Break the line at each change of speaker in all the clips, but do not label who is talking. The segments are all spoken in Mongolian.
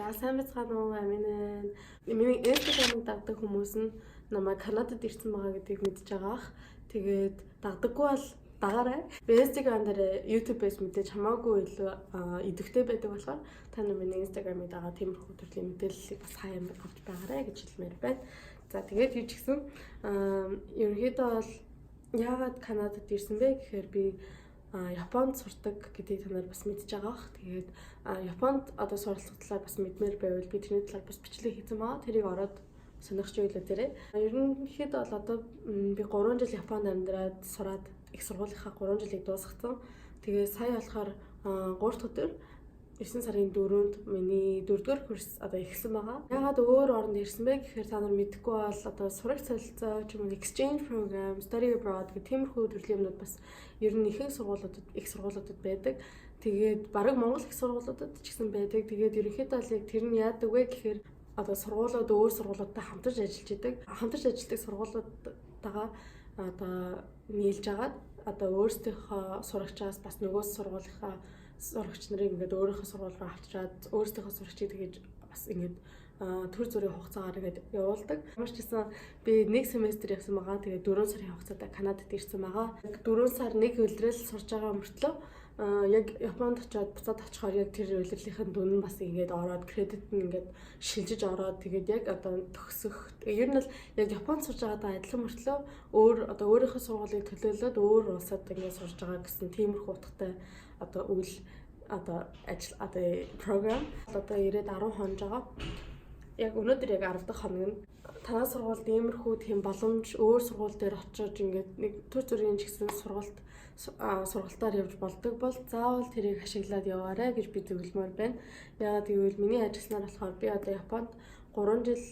За, сайн байцгаана уу, Амин. Миний Instagram-ыг дагдаг хүмүүс нь намайг Канадад ирсэн байгаа гэдгийг мэдж байгаа ах. Тэгээд дагдаггүй бол дагаарай. Би Instagram дээр YouTube-ээс мэдээж хамаагүй илүү идэвхтэй байдаг болохоор та нар миний Instagram-ыг дагаа тиймэрхүү төрлийн мэдээллийг бас хаяа авч байгаарай гэж хэлмээр байна. За, тэгээд юу ч гэсэн ерөнхийдөө бол яагаад Канадад ирсэн бэ гэхээр би Японд сурдаг гэдгийг та нар бас мэдж байгаа бах. Тэгээд Японд одоо суралцах талаар бас мэдмээр байвал би тэрний талаар бас бичлэг хийсэн байгаа. Тэрийг ороод сонирхч байлаа дээрээ. Ерөнхийдөө бол одоо би 3 жил Японд амьдраад сураад их сургуулийнхаа 3 жилийг дуусгацсан. Тэгээ сая болохоор 3 дахь өдөр 9 сарын 4-нд миний 4-р курс одоо эхэлсэн байгаа. Яагаад өөр оронд ирсэн бэ гэхээр та нар мэдэхгүй бол одоо сурах солилцоо ч юм уу, exchange program, study abroad гэх тиймэрхүү төрлийн юмнууд бас ер нь ихэнх сургуулиудад, их сургуулиудад байдаг. Тэгээд бараг Монгол их сургуулиудад ч гэсэн байдаг. Тэгээд ерөнхийдөө л яг тэр нь яадаг вэ гэхээр одоо сургуулиуд өөр сургуулиудтай хамтарч ажиллаж идэг. Хамтарч ажилладаг сургуулиудтайгаа одоо нийлж агаад одоо өөрсдийнхөө сурагчаас бас нөгөө сургуулийнхаа сурагч нарыг ингээд өөрийнхөө сургууль руу авчираад өөрсдийнхөө сурагчийг тэгэж бас ингээд төр зүрийн хугацаагаар ингээд явуулдаг. Ямар ч гэсэн би нэг семестр явсан байгаа. Тэгээд 4 сарын хугацаатай Канадад ирсэн байгаа. 4 сар нэг улирал сурж байгаа мөртлөө яг Японд очиод буцаад очихоор яг тэр улирлынхын дүн нь бас ингээд ороод, кредит нь ингээд шилжиж ороод, тэгээд яг одоо төгсөх. Ер нь бол яг Японд сурж байгаадаа адилхан мөртлөө өөр одоо өөрийнхөө сургуулийг төлөөлөөд өөр улсад ингээд сурж байгаа гэсэн тиймэрхүү утгатай одоо үйл одоо ажил одоо програм. Одоо ирээд 10 хоног байгаа. Яг өнөөдөр яг 10 дахь хоног нь. Танаа сургуульд иймэрхүү тийм боломж, өөр сургууль дээр очиж ингээд нэг төр зүрийн ч гэсэн сургалт сургалтаар явж болдог бол заавал тэрийг ашиглаад яваарай гэж би зөвлөмөр байна. Яагаад гэвэл миний ажилласнаар болохоор би одоо Японд 3 жил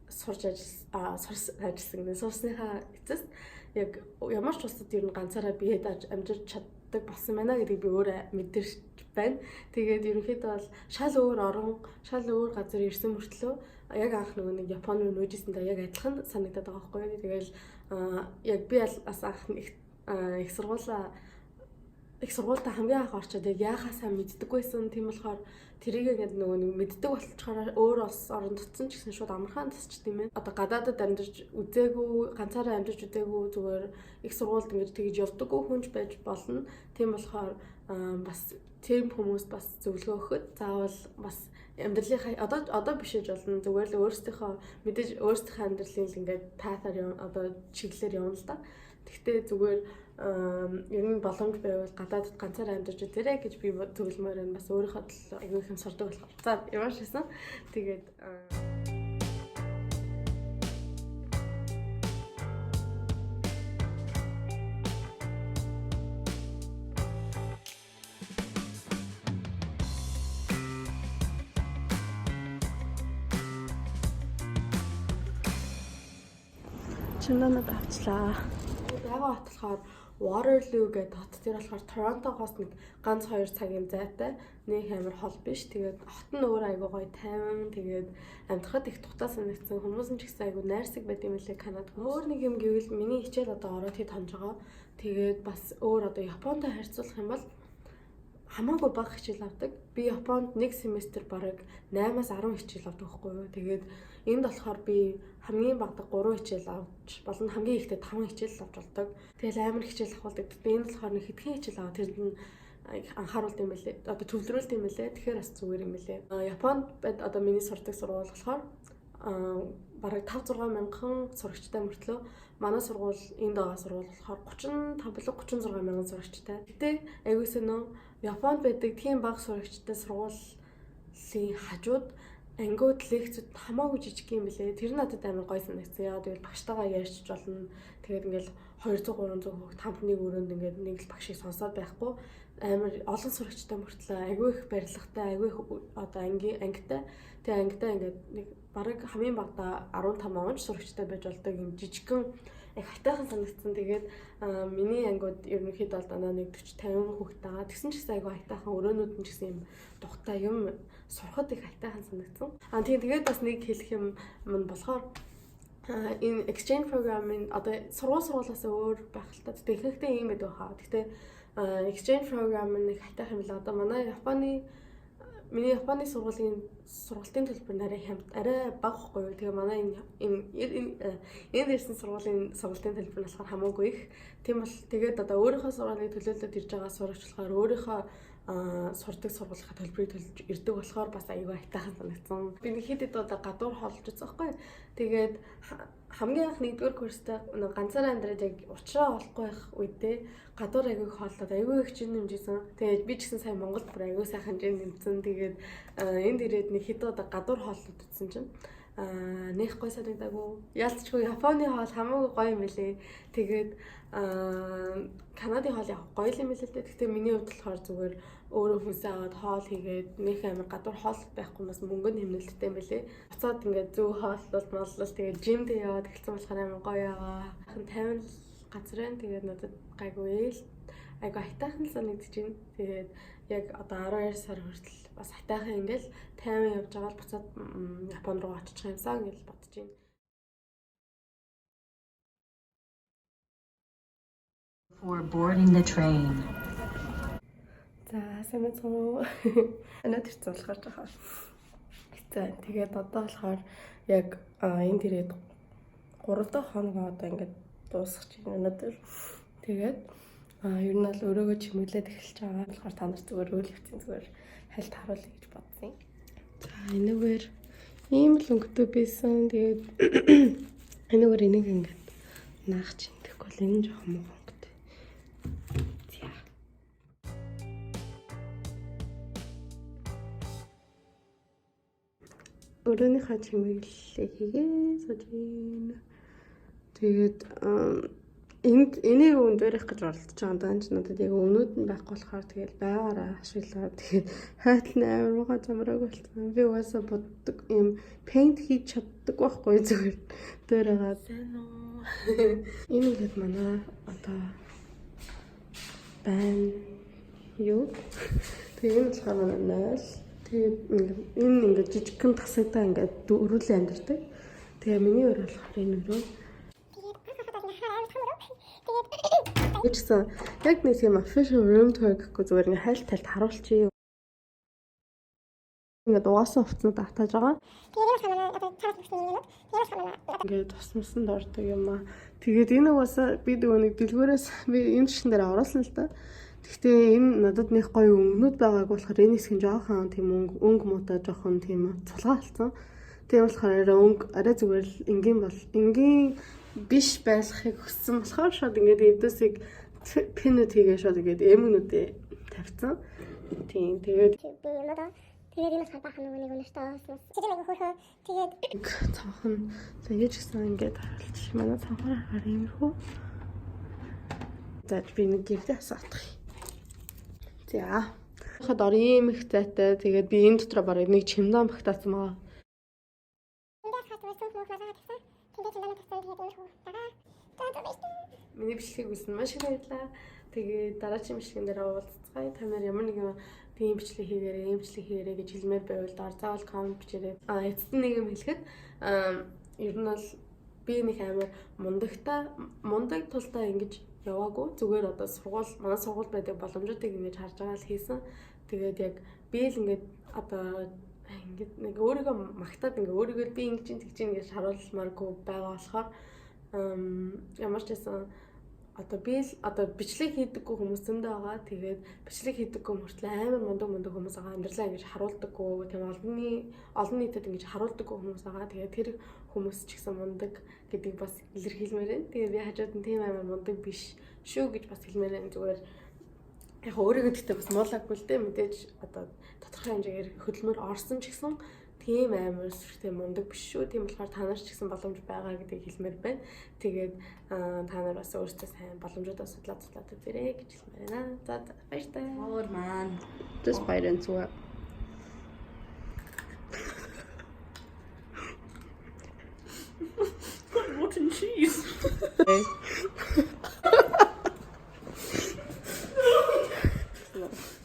сурж ажил сурс ажилласан гэнэ. Сурсныхаа эцэст яг ямар ч улсад ер нь ганцаараа биед амжирч чаддаг болсон байна гэдгийг би өөрөө мэдэрч байна. Тэгээд ерөнхийдөө бол шал өөр орон, шал өөр газар ирсэн мөртлөө яг анх нөгөө нэг Япон руу нүүжсэнтэй яг адилхан санагдаад байгаа байхгүй юу. Тэгэл яг би бас анх их сургуулаа их сургуультай хамгийн анх орчоод яг яахаа сайн мэддэггүйсэн. Тийм болохоор тэрийг ингээд нөгөө нэг мэддэг болчихоор өөр улс оронд утсан ч гэсэн шууд амархан тасчд юм байна. Одоо гадаадад амьдарч үзээгүй, ганцаараа амьдарч үзээгүй, зүгээр их сургуульд ингээд тэгж явдаггүй хүн ч байж болно. Тийм болохоор бас тийм хүмүүс бас зөвлөгөө өгөхөд заавал бас амьдралынхаа одоо бишэж болно. Зүгээр л өөрсдийнхөө мэдээж өөрсдийнхөө амьдралын л ингээд path-аар одоо чиглэлээр явна л да. Тэгтээ зүгээр ер нь боломж байвал гадаадд ганцаараа амьдарч үзээрэй гэж би зөвлөмөр байна. Бас өөрийнхөө төлөө аягүй их юм сурдаг болохоор. За, ямар ч байсан. Тэгээд чемоданууд авчлаа. Байгаа хот болохоор Waterloo гэдэг хот. Тэр болохоор Торонтогоос нэг ганц 2 цагийн зайтай. Нэг амар хол биш. Тэгээд хот нь өөр айгуу гоё тайван. Тэгээд амьдрахад их тухтай санагдсан. Хүмүүс нь ч гэсэн айгуу найрсаг байд юм лээ Канад. Өөр нэг юм гэвэл миний хичээл одоо ороод хэд хонж байгаа. Тэгээд бас өөр одоо Японтой харьцуулах юм бол хамаагүй бага хичээл авдаг. Би Японд нэг семестр бараг 8-аас 10 хичээл авдаг байхгүй юу. Тэгээд энд болохоор би хамгийн багадаа 3 хичээл авч болно. Хамгийн ихдээ 5 хичээл авч болдог. Тэгэл амар хичээл авахулдаг. Би энд болохоор нэг хэдхэн хичээл аваад тэрэнд нь анхааруулд юм байлээ. Одоо төвлөрүүлд юм байлээ. Тэгэхээр бас зүгээр юм байлээ. Японд байд одоо миний сурдаг сургууль болохоор бараг 5 6 мянган сурагчтай мөртлөө манай сургууль, энд байгаа сургууль болохоор 35 болон 36 мянган сурагчтай. Гэтэ айгуу сэнөө Японд байдаг тийм бага сурагчтай сургуулийн хажууд ангиуд, лекцүүд хамаагүй жижиг юм билээ. Тэр надад амар гоё санагдсан. Яагаад гэвэл багштайгаа ярьчих болно. Тэгээд ингээл 200 300 хүүхэд хамт нэг өрөөнд ингээд нэг л багшийг сонсоод байхгүй, амар олон сурагчтай мөртлөө айгүй их барилгатай, айгүй их одоо анги ангитай. Тэгээ ангитай ингээд нэг бараг хамгийн багадаа 15 онч сурагчтай байж болдог юм жижигхэн их хайтайхан санагдсан. Тэгээд миний ангиуд ерөнхийдөө бол дандаа нэг 40 50 хүүхэд байгаа. Тэгсэн ч гэсэн айгүй хайтайхан, өрөөнүүд нь ч гэсэн юм тухтай, юм сурахад их хайтайхан санагдсан. Аа, тийм, тэгээд бас нэг хэлэх юм нь болохоор энэ exchange program-ын одоо сургууль сургуулиас өөр байх л та. Тэгтээ ихэнхдээ ийм байдаг хаа. Тэгтээ exchange program нэг хайтайхан юм л одоо манай Японы миний Японы сургуулийн сургалтын төлбөр нь арай хямд, арай бага байхгүй юу. Тэгээ манай энэ энд ирсэн сургуулийн сургалтын төлбөр нь болохоор хамаагүй их. Тийм бол тэгээд одоо өөрийнхөө сургуулийг төлөөлөд ирж байгаа сурагч болохоор өөрийнхөө сурдаг сургуулийнхаа төлбөрийг төлж ирдэг болохоор бас аюу аятайхан санагдсан. Би нэг хэд хэд удаа гадуур хооллож үзсэн байхгүй. Тэгээд хамгийн анх нэгдүгээр курстай нэг ганцаараа амьдраад яг учраа олохгүй байх үедээ гадуур аягүй хооллоод аягүй их жин нэмжсэн. Тэгээд би ч гэсэн сайн Монголд бүр аягүй сайхан жин нэмсэн. Тэгээд энд ирээд нэг хэд удаа гадуур хооллоод үзсэн чинь нэх гой санагдаагүй. Яалтчгүй Японы хоол хамаагүй гоё юм билээ. Тэгээд Канадын хоол яг гоё юм билээ л дээ. Гэхдээ миний хувьд болохоор зүгээр өөрөө хүнсээ аваад хоол хийгээд нэх амар гадуур хоол байхгүй бас мөнгө нь хэмнэлттэй юм билээ. Буцаад ингээд зөв хооллолт моллол тэгээд gym дээ яваад эхэлсэн болохоор амар гоё байгаа. 50 газар байна. Тэгээд надад гайгүй л айгу аятайхан л санагдаж байна. Тэгээд яг одоо 12 сар хүртэл бас аятайхан ингээл 50 явж байгаа л буцаад Япон руу очих юмсан гэж бодож байна.
For boarding the train.
За, сайн байцгаана уу? Өнөөдөр цуглахаар жоохон хэцүү байна. Тэгээд одоо болохоор яг энд ирээд 3 дахь хоногоо одоо ингээд дуусгах чинь өнөөдөр. Тэгээд ер нь бол өрөөгөө чимэглээд эхэлж байгаа. болохоор та нар зүгээр үйл явцын зүгээр хальт харуулъя гэж бодсон. За, энэгээр ийм л өнгөтэй байсан. Тэгээд энэгээр энийг ингээд наах чинь тэгэхгүй бол энэ жоохон муу өнгөтэй. За. Өрөөнийхөө чимэглэлийг хийгээ сууж байна. Тэгээд энд энийг өндөрөх гэж оролдож байгаа даа ч надад яг өмнөд нь байхгүй болохоор тэгэл байгаараа ашиглаад тэгээд хайтал нь амар муухай замрааг болсон. Би угаасаа боддог юм paint хийж чаддаг байхгүй зүгээр дээр байгаа. Сайн уу. Энэ ингээд манай одоо байна юу. Тэгээ энэ болохоор манай 0. Тэгээд ингээд энэ ингээд жижигхэн тасагтаа ингээд өрүүлэн амьдардаг. Тэгээ миний өрөө болохоор энэ өрөө. Гэвчсэн яг нэг тийм official room tour гэхгүй зүгээр ингээд хайлт тайлт харуулчих. Ингээд угаасан хувцснууд автааж байгаа. Ингээд тусмсанд ордог юм аа. Тэгээд энэ угаасаа би нөгөө нэг дэлгүүрээс би энэ шин дээр оруулсан л да. Гэхдээ энэ надад нэг гоё өнгөнүүд байгааг болохоор энэ хэсэг нь жоохон тийм өнгө өнгө муутай жоохон тийм цулгаа болсон. Тийм болохоор арай өнгө арай зүгээр л энгийн бол энгийн биш байлгахыг хүссэн болохоор шууд ингээд эвдөөсийг pin үүд хийгээ шууд ингээд эмгнүүдээ тавьсан. Тийм, тэгээд
Тэгээд энэ болохоор бахан нөгөө нэг өнөртөө ууснаас. Тэр нэг хөөрхөн тэгээд
цонхон за ингэж гисэн ингээд харуулчих. Манай цонхоор харахаар иймэрхүү. За, би нэг гэрдээ асаатах. За. Хад ор ийм их зайтай. Тэгээд би энэ дотор бараг нэг чемодан багтаасан байгаа.
эндээс хат зүгээр сүнх мөх малгай тавьсан. Тэндээ чемодан тавьсан. Тэгээд иймэрхүү байгаа. За за, баярлалаа.
Миний бичлэгийг үзсэн маш их баярлалаа. Тэгээд дараагийн бичлэгэн дээр уулзцгаая. Та нар ямар нэгэн тийм бичлэг хийгээрэй, ийм бичлэг хийгээрэй гэж хэлмээр байвал доор заавал comment бичээрэй. Эцэст нь нэг юм хэлэхэд ер нь бол би нэг амар мундагтай мундаг тулдаа ингэж яваагүй. Зүгээр одоо сургууль манай сургууль байдаг боломжуудыг ингэж харж байгаа л хийсэн. Тэгээд яг би л ингээд одоо ингээд нэг өөрийгөө магтаад ингээд өөрийгөө би ингэж тэгж ингэж харуулмааргүй байгаа болохоор ямар ч байсан одоо би л одоо бичлэг хийдэггүй хүмүүс зөндөө байгаа. Тэгээд бичлэг хийдэггүй мөртлөө амар мундаг мундаг хүмүүс байгаа. Амьдралаа ингэж харуулдаггүй, тийм олон нийтэд ингэж харуулдаггүй хүмүүс байгаа. Тэгээд тэр хүмүүс ч гэсэн мундаг гэдгийг бас илэрхийлмээр байна. Тэгээд би хажууд нь тийм амар мундаг биш шүү гэж бас хэлмээр байна. Зүгээр яг өөрийгөө гэхдээ бас муулаагүй л дээ, мэдээж одоо тодорхой хэмжээгээр хөдөлмөр орсон ч гэсэн тийм амар сүртэй мундаг биш шүү. Тийм болохоор та нар ч гэсэн боломж байгаа гэдгийг хэлмээр байна. Тэгээд та нар бас өөрсдөө сайн боломжуудаа судлаад судлаад үзээрэй гэж хэлмээр байна. За, баяртай.
Forward, man.
Just bite into it.
Rotten cheese.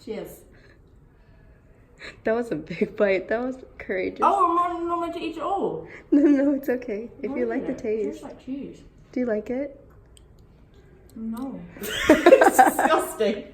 Cheers.
That was a big bite. That was courageous.
Oh, I'm not meant to eat it all.
No, it's okay. If you like the
It
taste.
tastes like cheese.
Do you like it?
No. It's disgusting.